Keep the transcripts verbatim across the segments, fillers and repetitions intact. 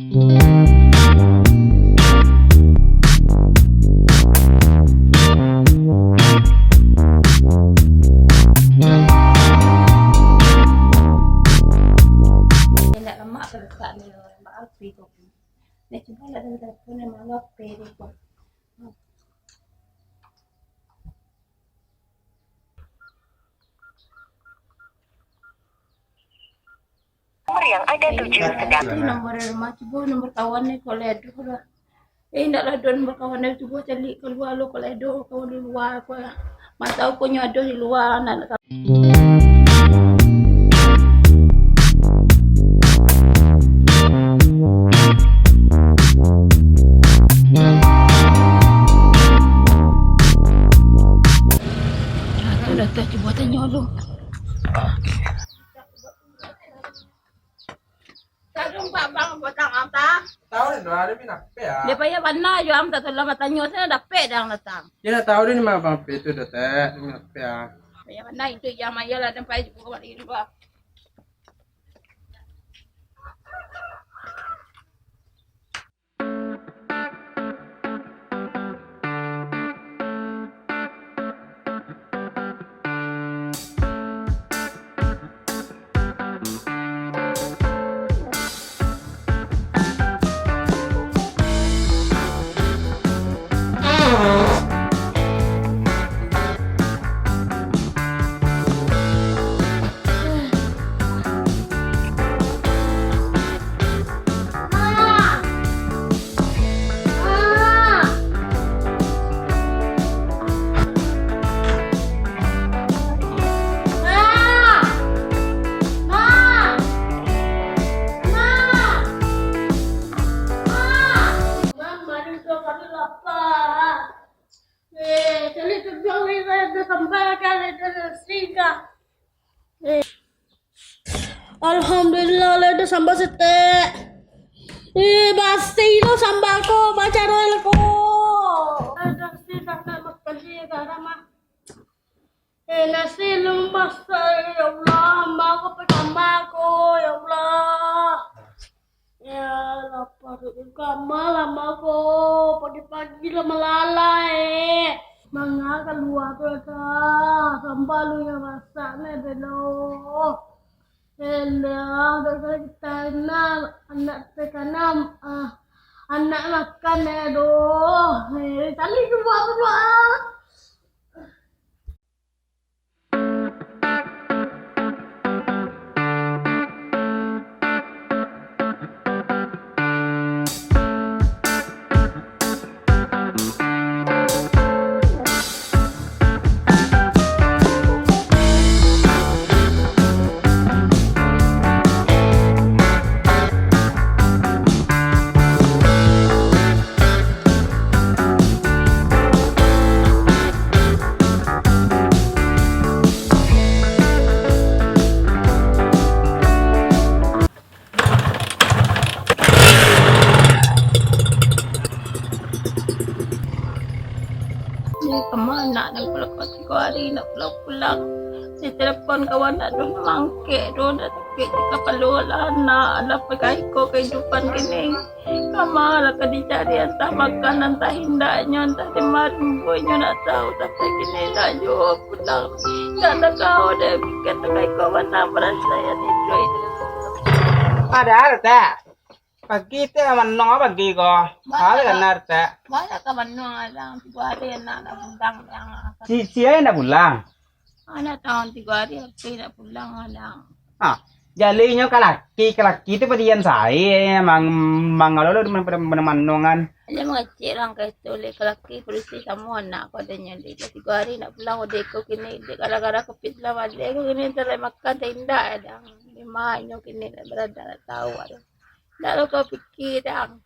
Indak lamak ka dekat ni, maaf, Pi, kopi. Nah, cubo lah dari telepon, yang mana Pi ni, kok. Nomor yang Anda tuju sedang. Itu nomor rumah, cubo nomor kawan ni, kok lai ado lah. Eh, indak lah ado nomor kawan ni, cubo cari kalua lo, kok lai ado kawan di lua, kok lah. Mantau kok nyo ado di lua, nak, nak. Nah, tu dah tu, cubo tanyo lu. Tarung pak bang batang apa? Tahu ni, ada minat apa ya? Dia payah bana jo am, tak tahu lah batanyo, sana dapek dah datang. Dia nak tahu dia ni mah bang apa itu dah tak, dia minat apa ya? Payah bana itu yang maya lah, dan payah juga balik di luar. Eh, cari tujuan ni, ada sambal kan, ada nasi kah? Eh. Alhamdulillah, lah ada sambal saketek. Eh, basi lo sambal ko, bacaro lo ko. Ada nasi, dah nak makan je, garam ah. Eh, nasi lemas, ya Allah, hamba ko pai kama ko, ya Allah. Ya, lapar ko kama, lama ko, pagi-pagi lah malalai. Manga kalua tu dah, sambal lu yang masak ni, belo. Elah, dah kali kita anak, anak tekanam, ah, anak makan, eh, doh. Eh, tali kalua tu, ah. Ni kama anak ni, kalau kau tigo hari nak pulang-pulang. Saya telepon kawan nak doh, mangkek doh, nak sakik di kapalo lah anak, lah pagai ko kehidupan kini. Kama lah ka dicari, antah makan, antah indaknyo, antah di ma rumbuangnyo, ndak tahu, sampai kini indak juo pulang. Indak takao dek, pikir takai ko bana parasaian iduik. Padahal tak, pagi tu manuang pagi ko. Hal kanar tak. Banyak ka manuang, Adang. Tigo hari anak ndak pulang, Adang. Si, sia ndak pulang? Anak tahu tigo hari, tapi ndak pulang, Adang. Ah, jalinyo ka laki, ka laki tu padian sae, mang, mangalolo di mana, mana, mana manuangan. Dia mangecek orang ka itu, leh ka laki padusi samo anak ko adanya, dek. Tigo hari ndak pulang, udah iko kini, dek, gara-gara covid lah, balik ko kini, tak makan, tak indak, Adang. Di ma inyo kini ndak barada, ndak tahu, Adang. Ndak lo kau pikir, Dang.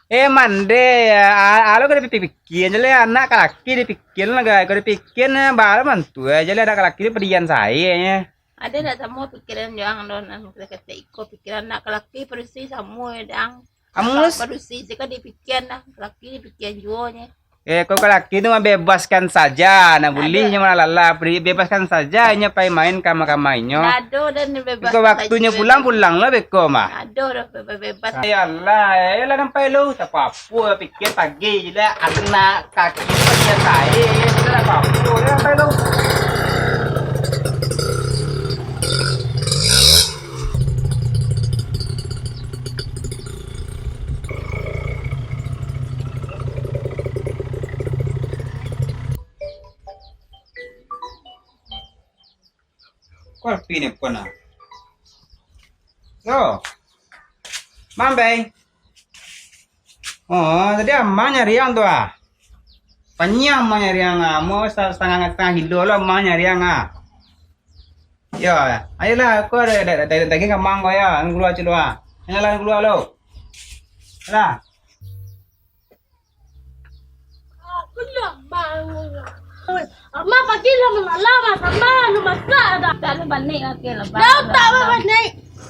Eh, mande, ya. A-, alo ka dipikia je leh, anak ka laki dipikia lah, gai. Kau dipikia, eh, baru mantu aja leh, anak ka laki tu padian sae, eh. Ada ndak samo pikiran Dang, Don? Anu, kata-kata iko pikiran anak ka laki padusi samo, ya, Dang. Kamu s- padusi je kan dipikian lah, ka laki dipikian juo, nye. Eh, kok laki tu mah bebaskan saja, nak buliah nyo malah lalah, beri-, bebaskan saja inyo pai main kama-kama inyo. Ado dan bebas. Kok waktunyo pulang, pulang lah beko mah. Ado dah be-, be-, bebas. Ya Allah, ya lah nampai lu, tak apa-apa, pikir pagi je lah, anak kaki pagi tai, ya lah apa-apa, ya nampai lu. Kok Alpi nelpon ah? Yo. Mambai. Oh, tadi amang nyari ang tu ah. Panyiang amang nyari ang ah. Mau sa-, satangah, satangah kilo lo amang nyari ang ah. Yo, ayolah, aku ado da-, da-, da-, daging ka amang ko yo. Ang kalua cilo ah. Ayolah, ang kalua lo. Ayolah. Amah pagi lah malam, amah lu masak dah. Tak lu panik, okey lah, bang. Dah tak apa panik.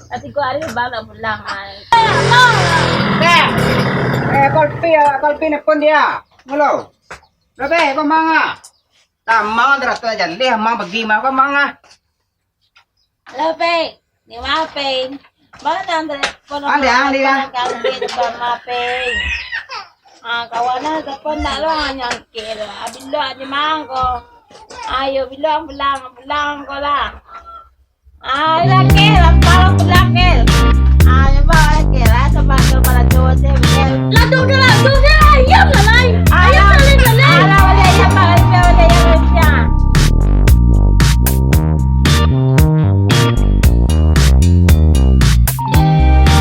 Tapi kau hari bang nak pulang, ai. Eh, abang. Eh, eh, Kolpi, ah, Kolpi nelpon dia. Halo. Berapa, eh, kau mang ah? Tamang teratur aja leh, mang pergi mah, kau mang ah. Halo, Peng. Ni mah, Peng. Mana telepon? Ada, ada, ya. Kami di rumah, Peng. Ah, kawan ah, telepon nak lo, ah, nyangkir. Ah, bilo di mangko. Ayo, bilo pulang, pulang ko lah. Ah, laki, lampau pulang, ke. Ah, nyoba, laki, lah, sebab tu pada tu, sih, Peng. Lah, tu, tu, lah, tu, tu.